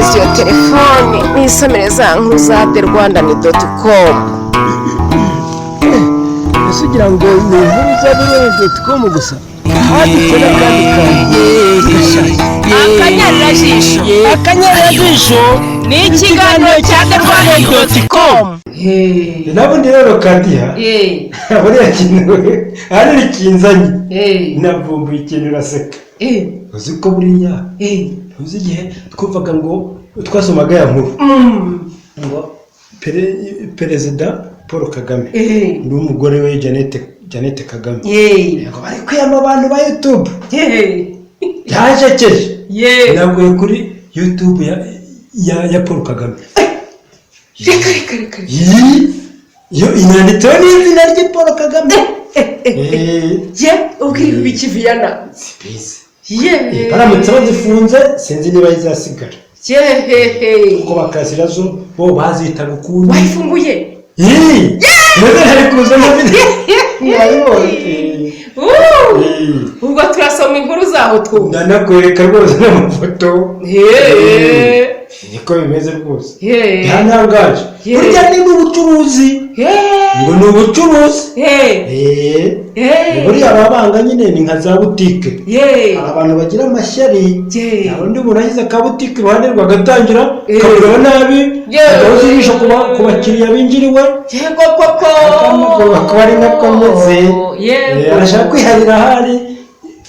Mpereza iyo telefone nisomere za nkuru za The Rwandan dot com. Ese ugira ngo ni inkuru za The Rwandan dot com gusa? Handitse n'akandi kantu gashyashya. Akanyarirajisho. Akanyarirajisho. Ni ikiganiro cya The Rwandan dot com. Nabundi rero kadiha, buriya kintu ahanini kinzanye, navumbuye ikintu, uraseka. Uzi ko buriya, uzi igihe twumvaga ngo twasomaga ya nkuru ngo Perezida Paul Kagame n'umugore we Jeannette Kagame ngo bari kwiyama abantu ba YouTube, byajekeje. Naguye kuri YouTube ya Paul Kagame. Reka, reka, reka! Iyi yo inanditseho n'izina rye, Paul Kagame. Ye, ubwira ibiki, Viyana? Sibizi. Ye! Baramutse bazifunze, sinzi niba izasigara, Yehehe! kuko bakazira zo bo bazitaga ukundi. Wayifunguye? Ii! Mbese hari kuzamo wayibonye? Ubwo turasoma inkuru zaho twumva. Ndanakwereka rwose n'amafoto. Niko bimeze rwose. Byantangaje. Burya ni n'ubucuruzi, ngo ni ubucuruzi. Buriya ababanga nyine ni nka za butike. Hari abantu bagira amashyari. Hari undi muntu ashyize akabutike iruhande rwe, agatangira kamureba nabi, agahoza ijisho ku bakiriya binjiriwe. Yego koko. Akamugora kuba ari nako ameze. Arashaka kwiharira ahari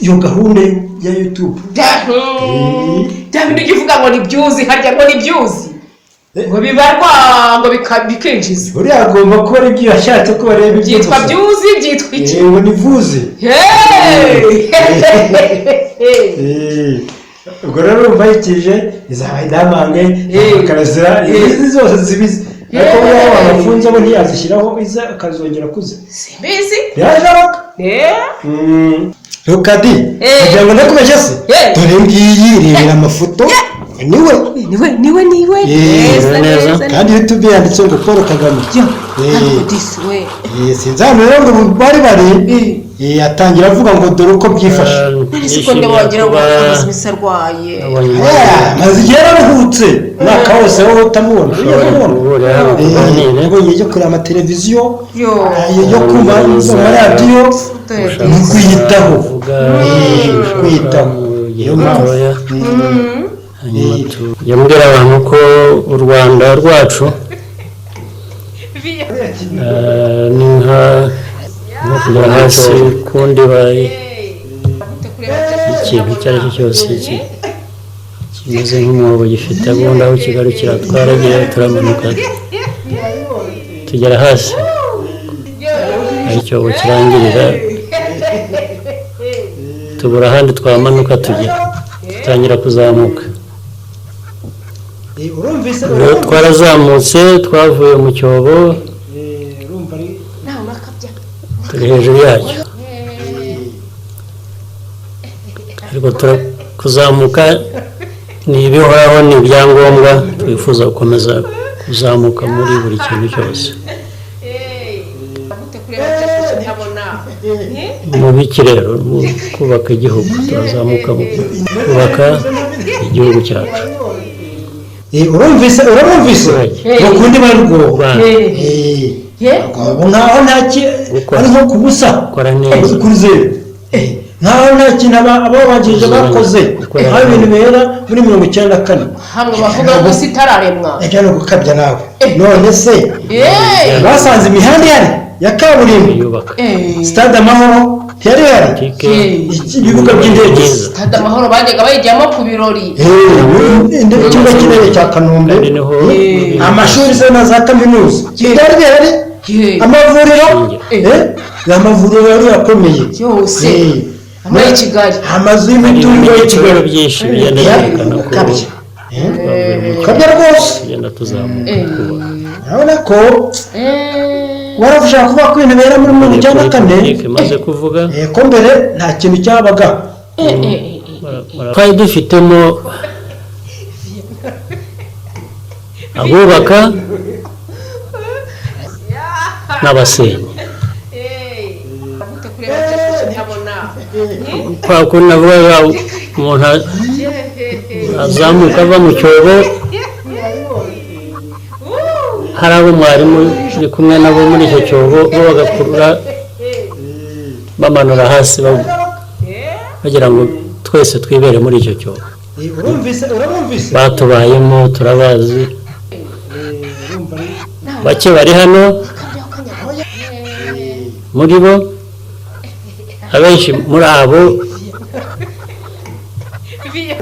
iyo gahunda ya YouTube. Bya bindi ujya uvuga ngo ni byuzi, harya ngo ni byuzi, ngo bibarwa, ngo bikinjiza. Buriya agomba kuba ari ibyo yashatse ko bareba ibyo Byitwa gusa. Byuzi byitwa iki? Ngo ni vuze. Hey! Ubwo rero urumva yikije izaba idamange, Karasira, izi zose zibizi, ariko buriya abafunze bo ntiyazishyiraho, iza akazongera kuze. Simbizi. Birashoboka. Rukadi, kugira ngo ndakubeshye se? Dore ngiyi, rebera amafoto, niwe. Niwe, niwe, niwe. Neza. Neza. Neza. Kandi YouTube yanditse ngo Paul Kagame. Ariko disi we! Sinzi ahantu rero ngo bari bari. Atangira avuga ngo dore uko byifashe. None ko ndabongera ngo amaze iminsi arwaye. Maze igihe yararuhutse, umwaka wose wowe utamubona. Ushobora guhurira hano tuganire. Yabonye yo kureba amateleviziyo, Yo. yo kumva amaradiyo, Dore. ni kwiyitaho. Kuvuga Kwiyitaho. mu gihe Niyo mpamvu. gitoya. Hanyuma yambwira abantu ko u Rwanda rwacu ni nko kugera hasi ku ndiba y'ikintu icyo ari cyo cyose kimeze nk'umwobo, gifite ubundi aho kigarukira. Twaragiye, turamanuka, tugera hasi aho icyobo kirangirira, tubura ahandi twamanuka tujya, dutangira kuzamuka. Urumvise? Rero twarazamutse, twavuye mu cyobo, Urumva ari Nawe urakabya. turi hejuru yacyo, ariko kuzamuka ni ibihoraho, ni ibyangombwa. Twifuza gukomeza kuzamuka muri buri kintu cyose. Gute kureba byose ntabona? Mu biki rero? Mu kubaka igihugu. Turazamuka mu kubaka igihugu cyacu. Urumvise, urabumvise ngo kundi bari rwobo. Rwanda. Rwobo nkaho nta ari nko ku busa. Gukora neza. Kuri zeru. Nkaho nta kintu abo babanjirije bakoze, Gukora aho ibintu bihera muri 94. Hamwe bavuga ngo isi itararemwa. Ibyo ni ugukabya nawe. None se basanze imihanda ihari ya kaburimbo? Yubaka. Stade Amahoro ntiyari ihari? Politike. Ibibuga by'indege. Byiza. Stade Amahoro bajyaga bayijyamo ku birori. Ikibuga cy'indege cya Kanombe, Kandi niho amashuri se na za kaminuza byari bihari? Amavuriro, amavuriro yari akomeye. Yose. Muri Kigali. Amazu hari y'imitungo y'i ibimenyetso Kigali. byinshi bigenda byerekana ko Kabya. twavuye mu cyobo, Kabya rwose. tugenda tuzamuka kubaka. Urabona ko waravushaka kuvuga ko ibintu bihera muri 94. Politike imaze kuvuga. Ko mbere nta kintu cyabaga. Twari dufitemo abubaka n'abasenya. Gute kureba byose ntabona? Kwa kundi navugaga umuntu Azamuka ava mu cyobo, hari abo mwarimu uri kumwe nabo muri icyo cyobo, bo bagakurura bamanura hasi, bagira ngo twese twibere muri icyo cyobo. Urumvise, urabumvise. Batubayemo, turabazi. Bake bari hano muri bo, abenshi muri abo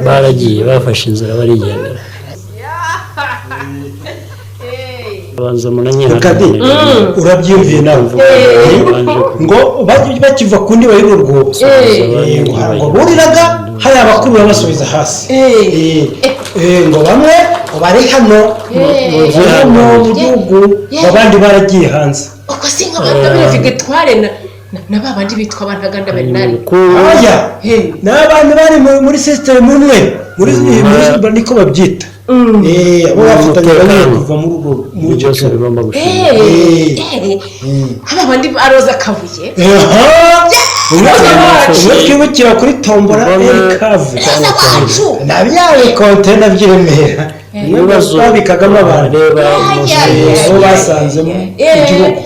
baragiye, bafashe inzira barigendera. Banza Kadi, munanyihanganire. Urabyiyumviye nawe ngo bakiva ku ndiba y'urwo rwobo, ngo buriraga hari abakuru babasubiza hasi. Ngo bamwe ngo bari hano, bari hano mu gihugu, ngo abandi baragiye hanze. Uko si nka ba Victoire na ba bandi bitwa ba Ntaganda Bernard? Ubukungu. Aya ni abantu bari muri sisitemu imwe, muri niko babyita. Abo bafatanyaga nyine Umutekano. kuva muri urwo muri icyo Byose cyobo. bigomba gushimwa. Aba bandi baroza kabuye. Aha! Umwe twibukira kuri tombora erikave Roza wacu. Na bya bikontena by'i Remera bimwe Ibibazo babikagamo abantu. reba. Abo basanzemo igihugu.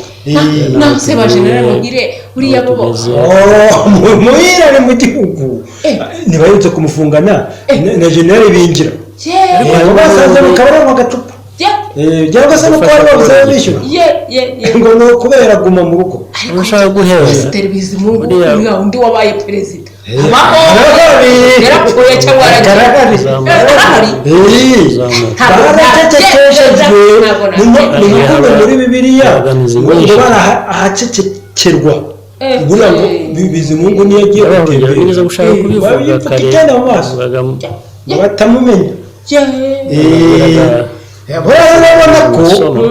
Naho se ba General Muhire uriya bo? Tugeze. Oh, Muhire ari mu gihugu, ntibaherutse kumufungana na General Bingira. Abo basanze mu kabari mu gacupa. Cyangwa se nuko bari babuze ayo bishyura, Ye ye ye! ngo ni ukubera guma mu rugo. Ushaka guheza Pasiteri Bizimungu Uriya- uriya undi wabaye perezida abaho? Arahari. Yarapfuye cyangwa yaragiye? Arahari. Arahari. Uzamuka. Ntabwo Baracecekeshejwe. Ntabwo Ni nko muri Bibiliya Imbogamizi ngo nyinshi. ngo ahacecekerwa. Buriya ngo Bizimungu niyo agiye urugero gutembera nigeze gushaka kubivuga babipfuka kare. icyenda mu maso Vugaga ngo batamumenya. Buriya rero urabona ko amasomo.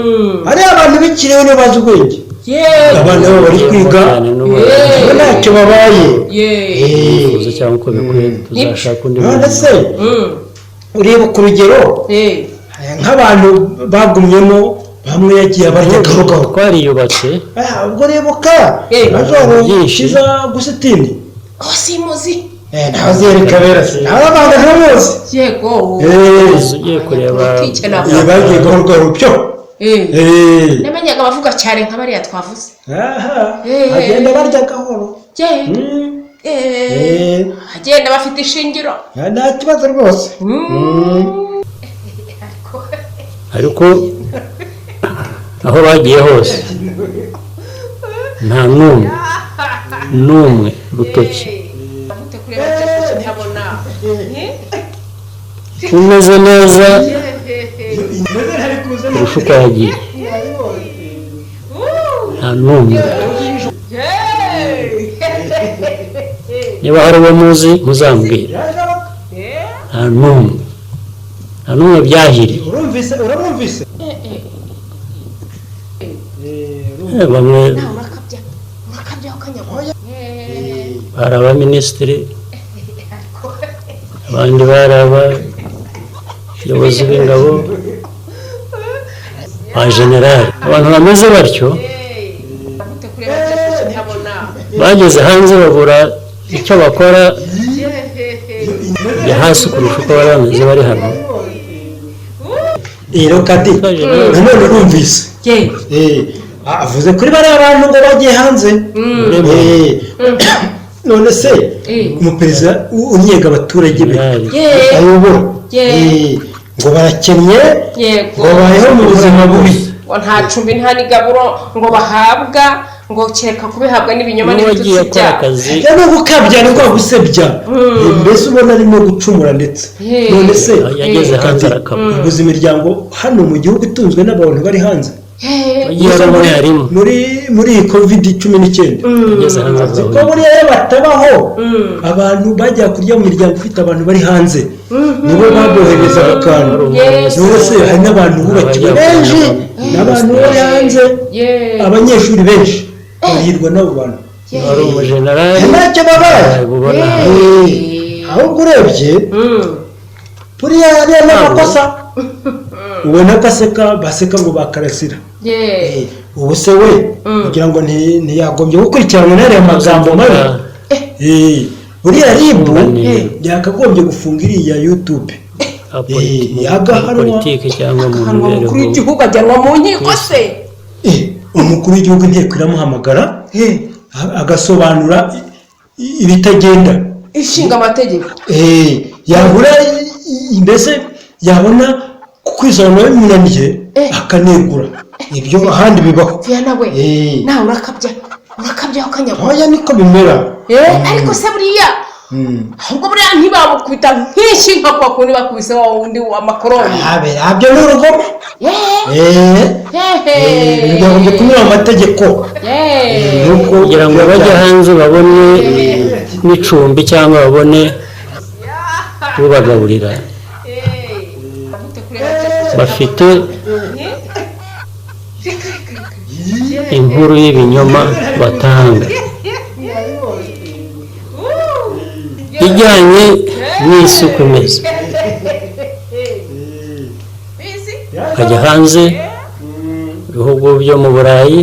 hari abantu b'ikiriho nibo bazi ubwenge, abana babo bari kwiga Cyane n'ubu bo ntacyo babaye. Twifuza cyangwa uko bikwiye, tuzashaka undi None muntu. se ureba ku rugero nk'abantu bagumyemo, bamwe yagiye abarya gahoro gahoro. Twariyubatse. Ah, ubwo rebuka Majoro Byinshi. Kiza Gusitini. Oh, simuzi. Ntawe uzereka bera se, ntawe abantu ntamuzi. Yego. Ugiye kureba Politike ntabwo. Bagiye gahoro gahoro byo. Namenyaga abavuga cyane nka bariya twavuze. Aha, bagenda barya gahoro. Agenda bafite ishingiro. Nta kibazo rwose. Ariko aho bagiye hose nta n'umwe n'umwe rutoki Gute kureba byose utabona? umeze neza kurusha uko yagiye, nta n'umwe rutoki. Niba hari uwo muzi muzambwira. Nta n'umwe, nta n'umwe byahiriye. Urumvise, urabumvise. Bamwe Urakabya, urakabya ukanyagwa. bari abaminisitiri, abandi bari abayobozi b'ingabo, ba generali, abantu bameze batyo Gute kureba byose utabona? bageze hanze babura icyo bakora, bajya hasi kurusha uko bari bameze bari hano. Rero Kadi, nanone urumvise. Avuze kuri bariya bantu ngo bagiye hanze. None se umuperezida unyega abaturage be Generali. ayobora, ngo barakennye, ngo babayeho mu buzima bubi, ngo nta cumbi nta n'igaburo ngo bahabwa, ngo kereka kubihabwa n'ibinyoma n'uwagiye n'ibitutsi akora byabo. akazi ya no gukabya, ni kwa gusebya. Mbese ubona arimo gucumura ndetse. None se yageze hanze Kadi, arakaba. ubuze imiryango hano mu gihugu itunzwe n'abantu bari hanze? Wagiye ari umwarimu. Muri iyi COVID-19 Yageze hanze ko avuga buriya iyo batabaho abantu bajya kurya mu miryango ifite abantu bari hanze, nibo baboherezaga akantu. None se hari n'abantu bubakiwe benshi n'abantu bari hanze, abanyeshuri benshi bahirwa n'abo bantu. Wari umujenerali. Ntacyo babaye. Ubona. Ahubwo urebye buriya ariya ni amakosa, ubona ko aseka, baseka ngo bakarasira. Ubu se we kugira ngo ntiyagombye gukurikiranwa n'ariya magambo mabi? Buriya RIB yakagombye gufunga iriya YouTube. Yagahanwa. Politiki cyangwa mu Ahanwa mibereho. Umukuru w'igihugu ajyanwa mu nkiko se? Umukuru w'igihugu inteko iramuhamagara, agasobanura ibitagenda. Ishinga amategeko. Yabura mbese yabona kwisobanura bimunaniye, akanegura. Ibyo ahandi bibaho. Viana we, nawe urakabya, urakabya ukanyagwa. Oya, niko bimera. Ariko se buriya, ahubwo buriya ntibamukubita nk'iki, nka kwa kundi bakubise wa wundi wa makoroni? Habe ni urugomo. Byagombye kunyura mu mategeko. Nuko kugira ngo biba bajye hanze babone n'icumbi cyangwa babone ubagaburira, bafite inkuru y'ibinyoma batanga ijyanye n'isi uko imeze, bakajya hanze, ibihugu byo mu Burayi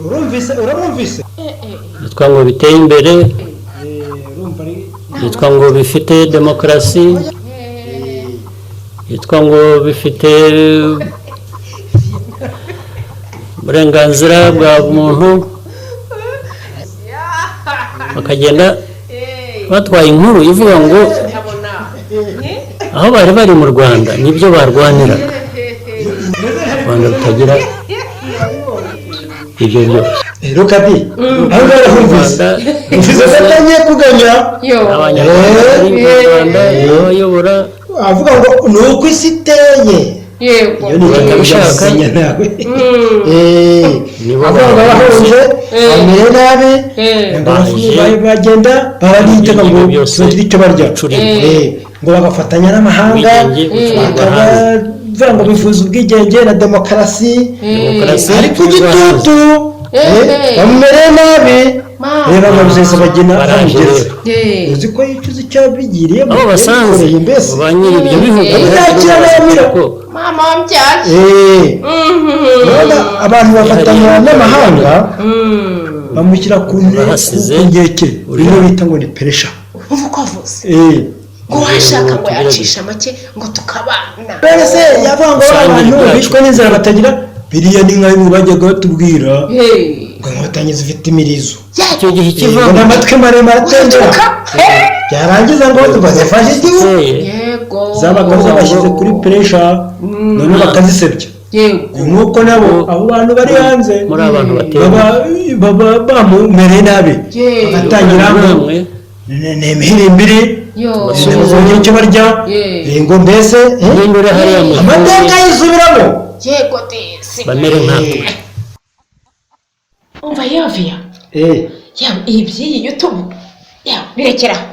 Urumvise, urabumvise. byitwa ngo biteye imbere, Urumva ari byitwa ngo bifite demokarasi, byitwa ngo bifite uburenganzira bwa muntu, bakagenda batwaye inkuru ivuga ngo aho bari bari mu Rwanda nibyo barwaniraga, u Rwanda rutagira ibyo byose. Rukadi aho ngaho urumvise. Rwanda Umvise ko atangiye kuganya. Yo. Abanyarwanda bari mu Rwanda abayobora Avuga ngo ni uko isi iteye. Yego. Iyo ni ikintu Batabishaka. cyasenya nawe. Nibo Avuga ngo abahunze bamere nabi, ngo Baje. bagenda barabitega ngo Ibyo byose bagire icyo barya. bicurirwa. Ngo bagafatanya n'amahanga, Ubwigenge bucurirwa hanze. bakabavuga ngo bifuza ubwigenge na demokarasi, Demokarasi ariko bucurirwa hanze. igitutu, bamumereye nabi. Mama. Reba ngo Rusesabagina Baraje amugeze. rero. Uzi ko yicuza icyo yabigiriyemo, Abo basanze yabikoreye mbese. ba nyiri ibyo bihugu Ntacyo yamira. ko Mama wambyaye. Urabona abantu bafatanya n'amahanga, bamushyira ku Bahasize ku nkeke, uriya. bimwe bita ngo ni pressure. Umva uko avuze ngo washaka ngo yacisha make ngo tukabana. None se yavuga ngo Usanga abantu ibyacu. bishwe n'inzara batagira biriya, ni nka bimwe bajyaga batubwira ngo inkotanyi zifite imirizo, icyo gihe ngo ikivamo n'amatwi maremare atendera, byarangiza ngo bazifashe igihugu. giteye. Yego. Zabaga zabashyize kuri pressure, none bakazisebya. Nk'uko nabo abo bantu bari hanze muri abantu bateye baba bamumereye nabi, bagatangira ngo namwe ni imihirimbiri, Yo. ntibazongera icyo barya. Ngo mbese Ninde hariya mu amateka gihugu yisubiramo. Yego desi. Bamere nkatwe. Umva yaviya. Yawe, iby'iyi YouTube yawe birekeraho,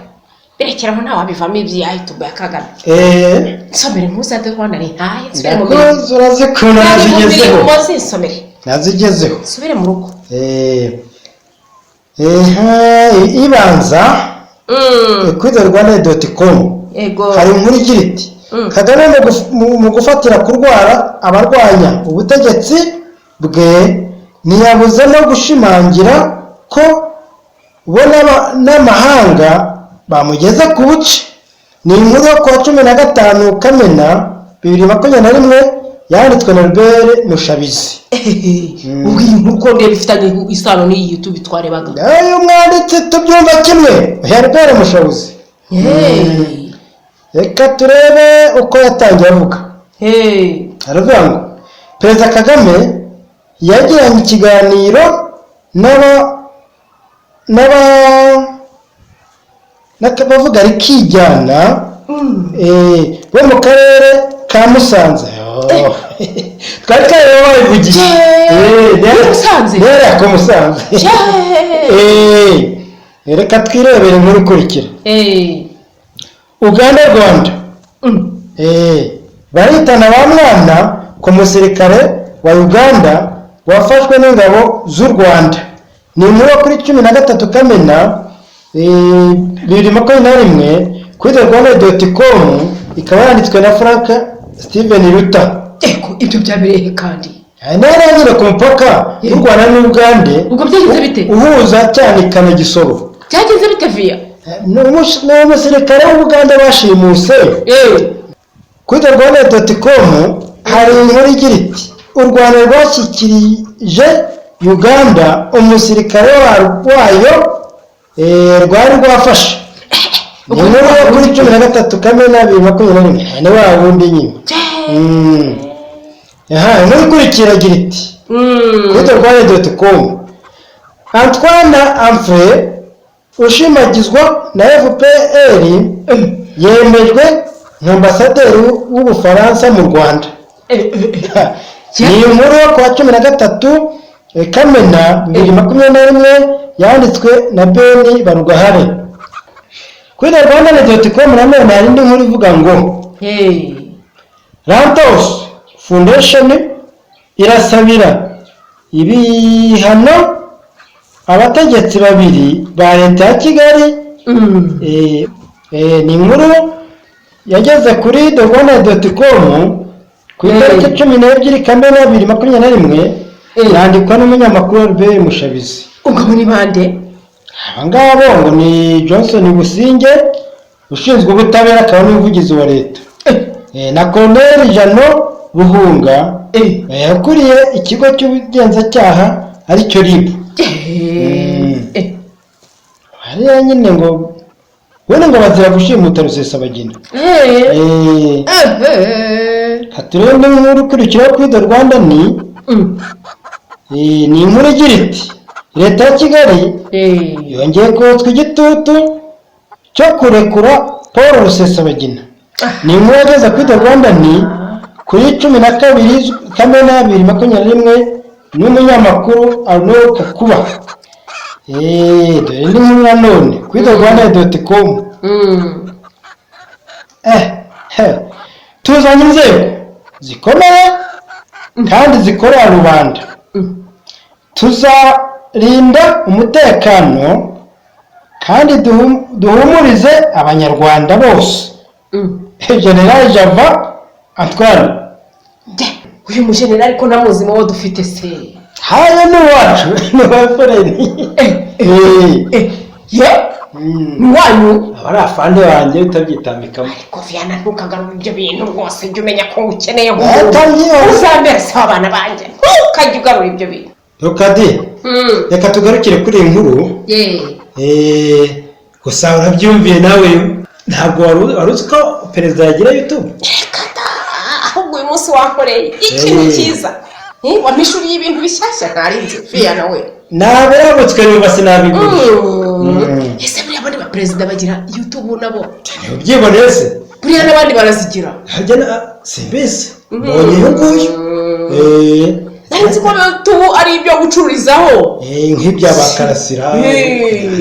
birekeraho, ntawe wabivamo iby'iya YouTube ya Kagame. Nsomere ntuzade Rwanda ni ntahe nsubire mu mirimo. Ndakoze, urazikunda. Nari mu Nazigezeho. mirimo, zinsomere. Nazigezeho. Nsubire mu rugo. Ibanza kuri the rwanda.com hari inkuru igira iti: "Kagame mu gufatira kurwara abarwanya ubutegetsi bwe ntiyabuze no gushimangira ko bo n'amahanga bamugeze ku buce." Ni inkuru yo kuwa 15 Kamena 2021, yanditswe na Albert Mushabizi. Ubwo iyi nkuru ko ndeba ifitanye isano n'iyi YouTube twarebaga? Nayo umwanditsi tubyumva kimwe, Albert Mushabizi. Reka turebe uko yatangiye avuga. Aravuga ngo Perezida Kagame yagiranye ikiganiro n'aba n'abavuga rikijyana bo mu karere ka Musanze. Oh. Twari twareba babivugiye. Muri Musanze? Rero ko Musanze. Reka twirebere inkuru ikurikira. Uganda Rwanda baritana ba mwana ku musirikare wa Uganda wafashwe n'ingabo z'u Rwanda. Ni inkuru yo kuri 13 Kamena 2021 kuri the rwanda.com, ikaba yanditswe na Frank Steven Ruta. Ego, ibyo byabereye kandi? Narangire ku mupaka w'u Rwanda n'Ugande Ubwo byagenze bite? uhuza Cyanika na Gisoro. Byagenze bite, viya? Ni umusirikare w'Ubugande bashimuse. Kuri The Rwanda.com hari inkuru igira iti: "U Rwanda rwashyikirije Uganda umusirikare wayo rwari rwafashe." Ni inkuru yo kuri 13 Kamena 2021, ni wa wundi nyine. Aha inkuru ikurikira igira iti, kuri The Rwanda.com: "Antoine Anfré ushimagizwa na FPR yemejwe nka ambasaderi w'Ubufaransa mu Rwanda." Ni inkuru yo kuwa 13 Kamena 2021, yanditswe na Ben Barugahare. Kuri The Rwanda.com nanone hari indi nkuru ivuga ngo: "Lantos Foundation irasabira ibihano abategetsi babiri ba leta ya Kigali." Ni inkuru yageze kuri The Rwanda.com ku itariki 12 Kamena 2021, yandikwa n'umunyamakuru Albert Mushabizi. Ubwo muri bande? Aba ngabo ngo ni Johnson Businge ushinzwe ubutabera akaba n'umuvugizi wa leta, na Colonel Jano Buhunga ukuriye ikigo cy'ubugenzacyaha aricyo RIB. Hariya nyine ngo wenda ngo bazira gushimuta Rusesabagina. Haturebe inkuru ikurikiraho kuri The Rwanda, ni ni inkuru igira iti: "Leta ya Kigali yongeye kotswa igitutu cyo kurekura Paul Rusesabagina." Ni inkuru yageze kuri The Rwanda ni kuri 12 Kamena 2021 n'umunyamakuru Arnaud Kakuba. Dore indi nkuru nanone kuri The Rwanda.com: "Tuzanye inzego zikomeye kandi zikorera rubanda, tuzarinda umutekano kandi duhumurize Abanyarwanda bose." General Java Antoine. Uyu mujenerali ko ntamuzi wowe dufite se? Haya ni uwacu, ni uwa FRN. Ye, ni uwanyu? Aba ari afande wanjye, utabyitambikamo. Ariko Viyana, ntukagarure ibyo bintu rwose, jya umenya ko ukeneye Nk'umuntu uzambera se w'abana banjye, ntukajye ugarura ibyo bintu. Rukadi, reka tugarukire kuri iyi nkuru. Gusa urabyumviye nawe, ntabwo wari uzi ko perezida yagira YouTube? Reka da, ahubwo uyu munsi wankoreye ikintu cyiza, wampishuriye ibintu bishyashya ntarinzi, Viyana we. Naberabutswe nyuma sinabigurisha. Ese buriya abandi baperezida bagira YouTube nabo? Ubyiboneye se? Buriya n'abandi barazigira? Simbizi, mbonye uyu nguyu. Nari nzi ko YouTube ari ibyo gucururizaho. Nk'ibya ba Karasira,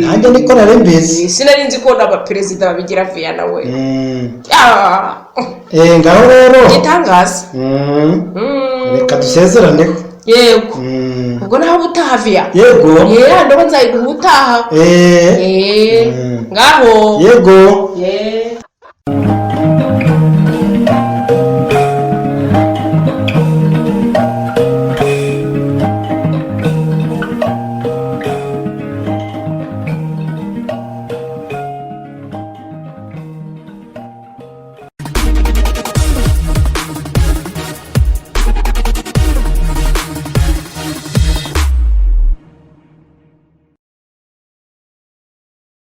nanjye niko nari mbizi. Sinari nzi ko n'abaperezida babigira, Viyana we. Ngaho rero. Igitangaza. Reka dusezeraneho. Yego. Ubwo naho ubutaha, Viya. Yego. Yeee, ndabona nzayiguha ubutaha. Ngaho. Yego. Yeee.